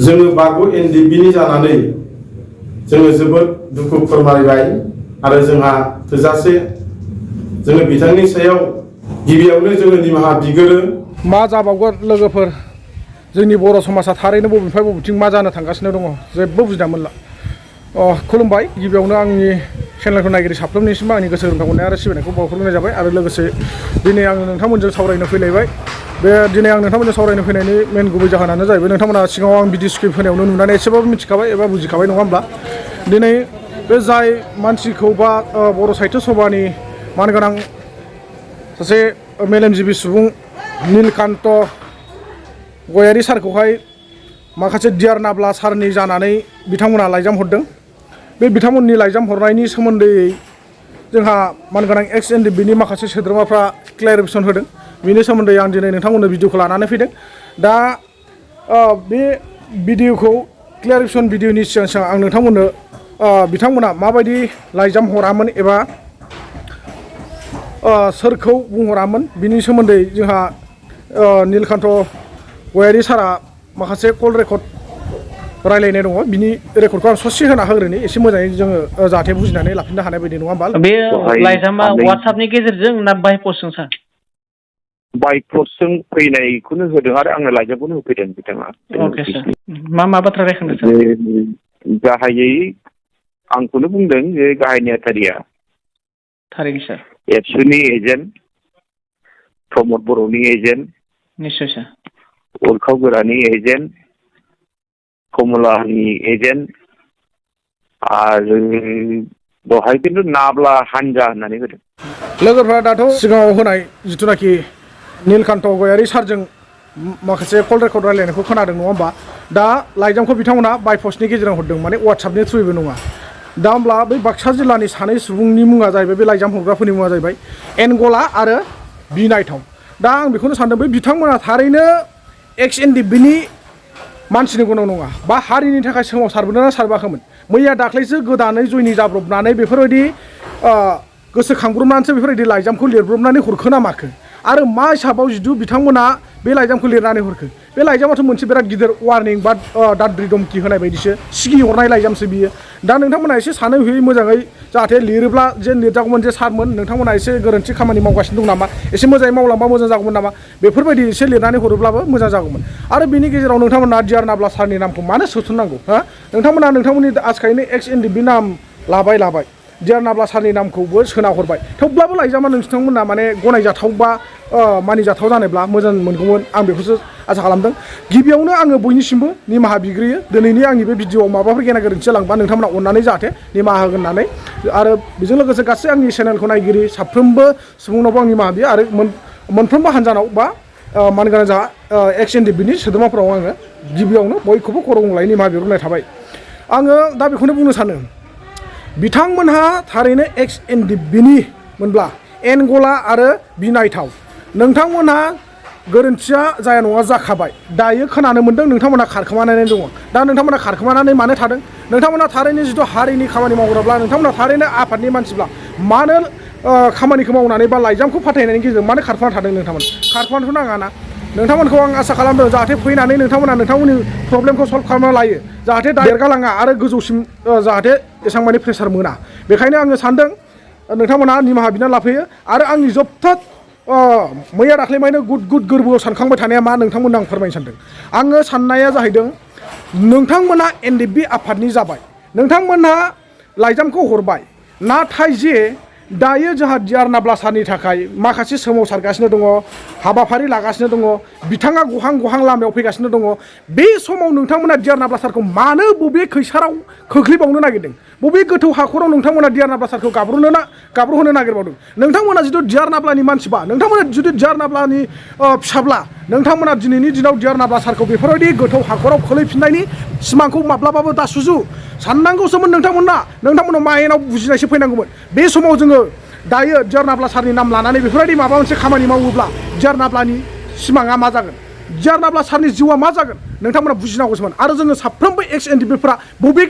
जोङो बारग' एनडिएफबि जानानै जोङो जोबोद दुखु फोरमायबाय आरो जोंहा थोजासे जोङो बिथांनि सायाव गिबियावनो जोङो निमाहा बिगोरो। मा जाबावगोन लोगोफोर जोंनि बर' समाजा थारैनो बबेनिफ्राय बबेथिं मा जानो थांगासिनो दङ जेबो बुजिना मोनला। खुलुमबाय गिबियावनो आंनि चेनेलखौ नायगिरि साफ्रोमनिसिम आंनि गोसो गोरबोनिफ्राय अननाय आरो सिबिनायखौ बावहरग्रोनाय जाबाय आरो लोगोसे दिनै आङो नोंथांमोनजों सावरायनो फैलायबाय। बे दिनै आं नोंथांमोनजों सावरायनो फैनायनि मेन गुबै जाहोनानो जाहैबाय नोंथांमोना सिगाङाव आं भिडिअ स्क्रिप्ट होनायावनो नुनानै एसेबाबो मिथिखाबाय एबा बुजिखाबाय नङा होमब्ला। दिनै बे जाय मानसिखौ बा बर' साहित्य सभानि मानगोनां सासे मेलेमजिबि सुबुं नीलकान्त गयारी सारखौहाय माखासे डियार नाब्ला सारनि जानानै बिथांमोना लाइजाम हरदों। बे बिथांमोननि लाइजाम हरनायनि सोमोन्दै जोंहा मानगोनां eX.NDFB माखासे सोद्रोमाफ्रा क्लेरिफिकेसन होदों। बिनि सोमोन्दै आं दिनै नोंथांमोननो भिडिअखौ लानानै फैदों। दा बे भिडिअखौ क्लेरिफिकेसन भिडिअनि सिगां सिगां आं नोंथांमोननो बिथांमोना माबायदि लाइजाम हरामोन एबा सोरखौ बुंहरामोन बिनि सोमोन्दै जोंहा नीलकान्त गयारी सारा माखासे कल रेकर्ड रायलायनाय दङ। बिनि रेकर्डखौ आं ससे होना होग्रोनि एसे मोजाङै जोङो जाहाथे बुजिनानै लाफिननो हानाय बायदि नङा होमबा। बे लाइजामा वाट्सएपनि गेजेरजों ना बाय पस्टजों सार? बाय पस्टजों फैनायखौनो होदों आरो आंनो लाइजामखौनो होफैदों बिथाङा। अके सार। मा बाथ्रा रायखांदों सार? गाहायै आंखौनो बुंदों जे गाहाय नेहाथारिया थारैनो सार एबसुनि एजेन्ट, प्रमद बर'नि एजेन्ट, निश्चय सार, उरखाव गोरानि एजेन्ट, कमलानि एजेन्ट आरो बेवहाय खिन्थु नाब्ला हानजा होननानै होदों। लोगोफ्रा दाथ' सिगाङाव होनाय जिथुनाखि नीलकान्त गयारी सारजों माखासे कल रेकर्ड रायलायनायखौ खोनादों नङा होमबा। दा लाइजामखौ बिथांमोना बाय पस्टनि गेजेरजों हरदों माने वाट्सएपनि थ्रुयैबो नङा। दा होमब्ला बै बाक्सा जिल्लानि सानै सुबुंनि मुङा जाहैबाय बे लाइजाम हरग्राफोरनि मुङा जाहैबाय एनगला आरो बिनायथाव। दा आं बेखौनो सानदों बै बिथांमोना थारैनो eX.NDFB मानसिनि गुनाव नङा बा हारिनि थाखाय सोमावसारबोदोंना सारबाखैमोन। मैया दाख्लैसो गोदानै जयनि जाब्रबनानै बेफोरबायदि गोसोखांब्रबनानैसो बेफोरबायदि लाइजामखौ लिरब्रबनानै हरखो ना माखो आरो मा हिसाबाव जिथु बिथांमोना बे लाइजामखौ लिरनानै हरखो। बे लाइजामाथ' मोनसे बिराद गिदिर वार्निं बा दाद्रि धमखि होनाय बायदिसो सिगि हरनाय लाइजामसो बियो। दा नोंथांमोना एसे सानै हयै मोजाङै जाहाथे लिरोब्ला जे लिरजागौमोन जे सारमोन नोंथांमोना एसे गोरोन्थि खामानि मावगासिनो दं नामा, एसे मोजाङै मावलांबा मोजां जागौमोन नामा, बेफोरबायदि एसे लिरनानै हरोब्लाबो मोजां जागौमोन। आरो बिनि गेजेराव नोंथांमोना डियार नाब्ला सारनि नामखौ मानो सोसननांगौ हा? नोंथांमोना नोंथांमोननि आजखायनो eX.NDFB नाम लाबाय डियार नाब्ला सारनि नामखौबो सोना हरबाय। थेवब्लाबो लाइजामा नोंथांमोना माने गनायजाथाव बा मानिजाथाव जानोब्ला मोजां मोनगौमोन आं बेखौसो आसा खालामदों। गिबियावनो आङो बयनिसिमबो निमाहा बिग्रोयो दिनैनि आंनि बे भिडिअआव माबाफोर गेना गोरोन्थि जालांबा नोंथांमोना अननानै जाहाथे निमाहा होगोन होननानै आरो बेजों लोगोसे गासै आंनि चेनेलखौ नायगिरि साफ्रोमबो सुबुंनावबो आं निमाहा बियो आरो मोनफ्रोमबो हान्जानाव बा मानगोनां जा eX.NDFB सोद्रोमाफोराव आङो गिबियावनो बयखौबो खर' गंग्लायै निमाहा बिहरनाय थाबाय। आङो दा बेखौनो बुंनो सानो बिथांमोनहा थारैनो eX.NDFB मोनब्ला एनगला आरो बिनायथाव नोंथांमोनहा गोरोन्थिया जाया नङा जाखाबाय। दायो खोनानो मोन्दों नोंथांमोना खारखोमानानै दङ। दा नोंथांमोना खारखोमानानै मानो थादों? नोंथांमोना थारैनो जिथु हारिनि खामानि मावग्राब्ला नोंथांमोना थारैनो आफादनि मानसिब्ला मानो खामानिखौ मावनानै बा लाइजामखौ फाथायनायनि गेजेरजों मानो खारखोमाना थादों? नोंथांमोन खारखोमानोथ' नाङाना। नोंथांमोनखौ आं आसा खालामदों जाहाथे फैनानै नोंथांमोना नोंथांमोननि प्रब्लेमखौ सल्भ खालामना लायो जाहाथे देरगालाङा आरो गोजौसिम जाहाथे एसेबां मानि प्रेसार मोना। बेखायनो आङो सानदों नोंथांमोना निमाहा बिना लाफैयो आरो आंनि जोबथा मैया दाख्लैमायनो गुद गोरबोआव सानखांबाय थानाया मा नोंथांमोननो आं फोरमायनो सानदों। आङो साननाया जाहैदों नोंथांमोना NDFB आफादनि जाबाय, नोंथांमोनहा लाइजामखौ हरबाय, नाथाय जे दायो जोंहा डियार नाब्ला सारनि थाखाय माखासे सोमावसारगासिनो दङ, हाबाफारि लागासिनो दङ, बिथाङा गहां लामायाव फैगासिनो दङ। बे समाव नोंथांमोना डियार नाब्ला सारखौ मानो बबे खैसाराव खोख्लैबावनो नागिरदों? बबे गोथौ हाखराव नोंथांमोना डियार नाब्ला सारखौ गाब्रहोनो नागिरबावदों? नोंथांमोना जिथु डियार नाब्लानि मानसिबा, नोंथांमोना जुदि डियार नाब्लानि फिसाब्ला, नोंथांमोना दिनैनि दिनाव डियार नाब्ला सारखौ बेफोरबायदि गोथौ हाखराव खोलैफिननायनि सिमांखौ माब्लाबाबो दा सुजु साननांगौसोमोन। नोंथांमोना माइनाव बुजिनायसो फैनांगौमोन। बे समाव जोङो दायो डियार नाब्ला सारनि नाम लानानै बेफोरबायदि माबा मोनसे खामानि मावोब्ला डियार नाब्लानि सिमाङा मा जागोन? डियार नाब्ला सारनि जिउआ मा जागोन? नोंथांमोना बुजिनांगौसोमोन। आरो जोङो साफ्रोमबो eX.NDFB बबे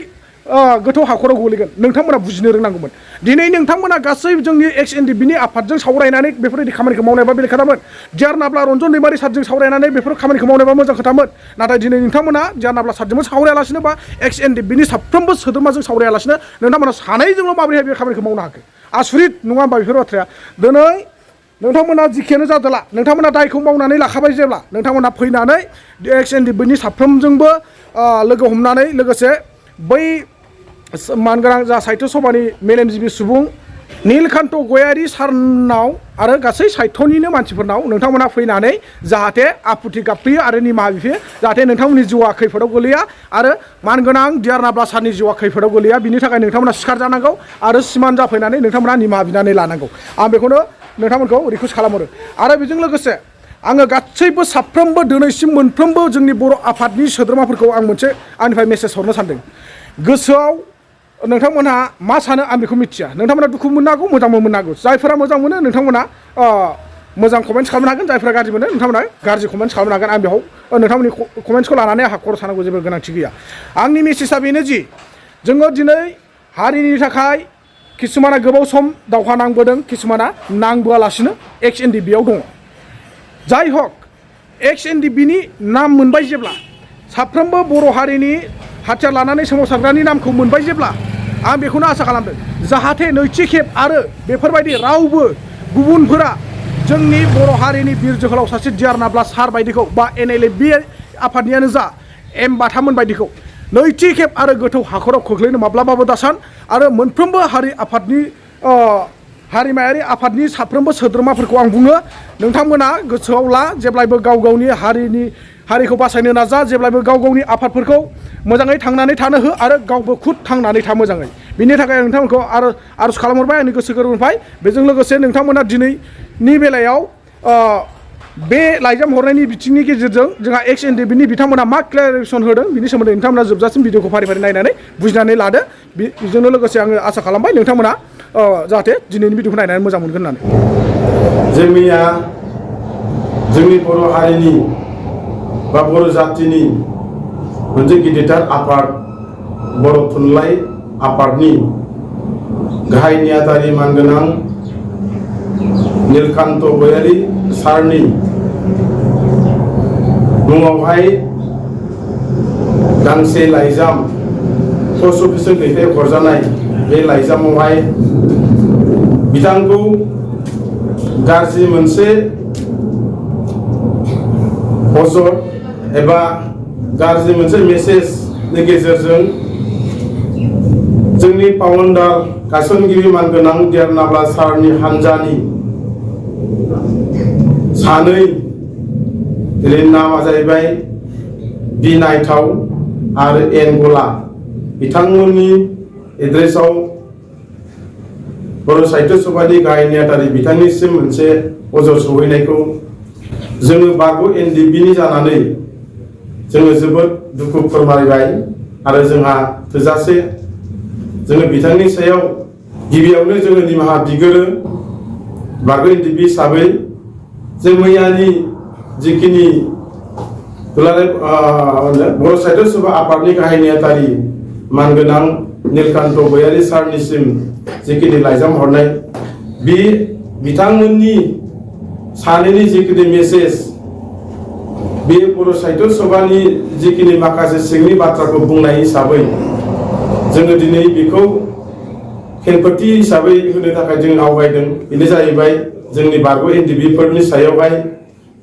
गोथौ हाखराव गोलैगोन नोंथांमोना बुजिनो रोंनांगौमोन दिनै नोंथांमोना गासै जोंनि eX.NDFB आफादजों सावरायनानै बेफोरबायदि खामानिखौ मावनायबा बेलेग खोथामोन जारनाब्ला रन्जन दैमारि सारजों सावरायनानै बेफोर खामानिखौ मावनायबा मोजां खोथामोन नाथाय दिनै नोंथांमोना जारनाब्ला सारजोंबो सावरायालासिनो बा eX.NDFB साफ्रोमबो सोद्रोमाजों सावरायालासिनो नोंथांमोना सानैजोंल' माबोरैहाय बे खामानिखौ मावनो हाखो आसुरित नङा होमबा बेफोर बाथ्राया दिनै नोंथांमोना जिखियानो जादोला नोंथांमोना दायखौ मावनानै लाखाबाय जेब्ला नोंथांमोना फैनानै eX.NDFB साफ्रोमजोंबो लोगो हमनानै लोगोसे बै मानगोनां जा साहित्य सभानि मेलेमजिबि सुबुं नीलकान्त गयारि सारनाव आरो गासै साहित्यनिनो मानसिफोरनाव नोंथांमोना फैनानै जाहाथे आफुथि गाबफैयो आरो निमाहा बिफैयो जाहाथे नोंथांमोननि जिउआ खैफोदाव गोलैया आरो मानगोनां दियारनाब्ला सारनि जिउआ खैफोदाव गोलैया बिनि थाखाय नोंथांमोना सिखार जानांगौ आरो सिमान जाफैनानै नोंथांमोना निमाहा बिनानै लानांगौ आं बेखौनो नोंथांमोनखौ रिकुवेस्ट खालामहरो आरो बेजों लोगोसे आङो गासैबो साफ्रोमबो दिनैसिम मोनफ्रोमबो जोंनि बर' आफादनि सोद्रोमाफोरखौ आं मोनसे आंनिफ्राय मेसेज हरनो सानदों गोसोआव नोंथांमोनहा मा सानो आं बेखौ मिथिया नोंथांमोना दुखु मोननो हागौ मोजांबो मोननो हागौ जायफोरा मोजां मोनो नोंथांमोना मोजां कमेन्ट्स खालामनो हागोन जायफोरा गाज्रि मोनो नोंथांमोना गाज्रि कमेन्ट्स खालामनो हागोन आं बेयाव नोंथांमोननि कमेन्ट्सखौ लानानै आंहा खर' सानांगौ जेबो गोनांथि गैया आंनि मेसेजआ बेनो जि जोङो दिनै हारिनि थाखाय किसुमाना गोबाव सम दावहा नांबोदों किसुमाना नांबोआलासिनो eX.NDFB आव दङ जाय हक eX.NDFB नाम मोनबाय जेब्ला साफ्रोमबो बर' हारिनि हाथियार लानानै सोमावसारग्रानि नामखौ मोनबाय जेब्ला आं बेखौनो आसा खालामदों जाहाथे नैथि खेब आरो बेफोरबायदि रावबो गुबुनफोरा जोंनि बर' हारिनि बिर जोहोलाव सासे दियारनाब्ला सार बायदिखौ बा NLFB आफादनियानो जा एम बाथामोन बायदिखौ नैथि खेब आरो गोथौ हाखराव खोख्लैनो माब्लाबाबो दासान आरो मोनफ्रोमबो हारि आफादनि हारिमायारि आफादनि साफ्रोमबो सोद्रोमाफोरखौ आं बुङो नोंथांमोना गोसोआव ला जेब्लायबो गाव गावनि हारिखौ बासायनो नाजा जेब्लायबो गाव गावनि आफादफोरखौ मोजाङै थांनानै थानो हो आरो गावबो खुद थांनानै था मोजाङै बिनि थाखाय आं नोंथांमोनखौ आरज खालामहरबाय आंनि गोसो गोरबोनिफ्राय बेजों लोगोसे नोंथांमोना दिनैनि बेलायाव बे लाइजाम हरनायनि बिथिंनि गेजेरजों जोंहा eX.NDFB बिथांमोना मा क्लियारेसन होदों बिनि सोमोन्दै नोंथांमोना जोबजासिम भिडिअखौ फारि फारि नायनानै बुजिनानै लादो बेजोंनो लोगोसे आङो आसा खालामबाय नोंथांमोना जाहाथे दिनैनि भिडिअखौ नायनानै मोजां मोनगोन होननानै जोंनिया जोंनि बर' हारिनि बा बर' जातिनि मोनसे गिदिरथार आफाद बर' थुनलाइ आफादनि गाहाय नेहाथारि मानगोनां नीलकान्त गयारि सारनि मुङावहाय गांसे लाइजाम पस्ट अफिसजों दैथायहरजानाय बे लाइजामावहाय बिथांखौ गाज्रि मोनसे अजद एबा गाज्रि मोनसे मेसेजनि गेजेरजों जोंनि पाउन्डार गायसनगिरि मानगोनां दियारनाब्ला सारनि हानजानि सानै नामा जाहैबाय बिनायथाव आरो एनगला बिथांमोननि एड्रेसाव बर' साहित्य सभानि गाहाय नेहाथारि बिथांनिसिम मोनसे अजद सहैनायखौ जोङो eX.NDFB जानानै जोङो जोबोद दुखु फोरमायबाय आरो जोंहा थोजासे जोङो बिथांनि सायाव गिबियावनो जोङो निमाहा बिगोरो eX.NDFB हिसाबै जे मैयानि जिखिनि बर' साहित्य सभा आफादनि गाहाय नेहाथारि मानगोनां नीलकान्त गयारि सारनिसिम जिखिनि लाइजाम हरनाय बे बिथांमोननि सानैनि जिखिनि मेसेज बे बर' साहित्य सभानि जिखिनि माखासे सिंनि बाथ्राखौ बुंनाय हिसाबै जोङो दिनै बेखौ खेंफोरथि हिसाबै होनो थाखाय जों आवगायदों बेनो जाहैबाय जोंनि eX.NDFB फोरनि सायावहाय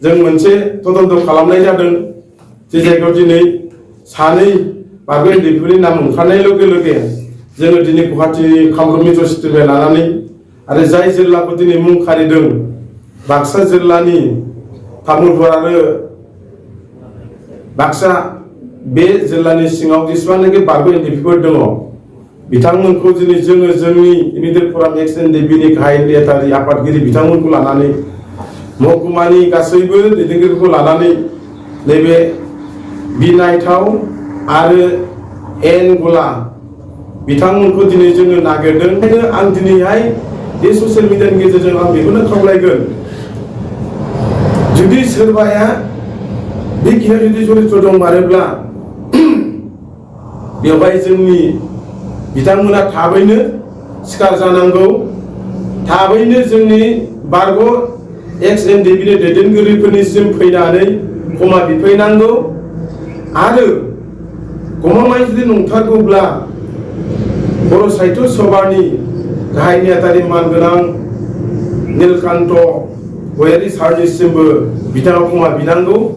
जों मोनसे तदन्त खालामनाय जादों जे जायगायाव दिनै सानै eX.NDFB नाम ओंखारनाय लोगो लोगो जोङो दिनै गुवाहाटी कामरुप मेट्र'सिटिनिफ्राय लानानै आरो जाय जिल्लाखौ दिनै मुं खारिदों बाक्सा जिल्लानि तामुलपुर आरो बाक्सा बे जिल्लानि सिङाव जेसेबांनाखि eX.NDFB दङ बिथांमोनखौ दिनै जोङो जोंनि इमिडियेट फराम eX.NDFB नि गाहाय नेहाथारि आफादगिरि बिथांमोनखौ लानानै महकुमानि गासैबो दैदेनगिरिफोरखौ लानानै नैबे बिनायथाव आरो एनगला बिथांमोनखौ दिनै जोङो नागिरदों ओंखायनो आं दिनैहाय बे ससियेल मिडियानि गेजेरजों आं बेखौनो खावलायगोन जुदि सोरबाया बे खेयाव जुदि जरित्र दंमारोब्ला बेवहाय जोंनि बिथांमोना थाबैनो सिखार जानांगौ थाबैनो जोंनि बारग' eX.NDFB नि दैदेनगिरिफोरनिसिम फैनानै क्षमा बिफैनांगौ आरो गमामायै जुदि नंथारगौब्ला बर' साहित्य सभानि गाहाय नेहाथारि मानगोनां नीलकान्त गयारी सारनिसिमबो बिथाङा क्षमा बिनांगौ।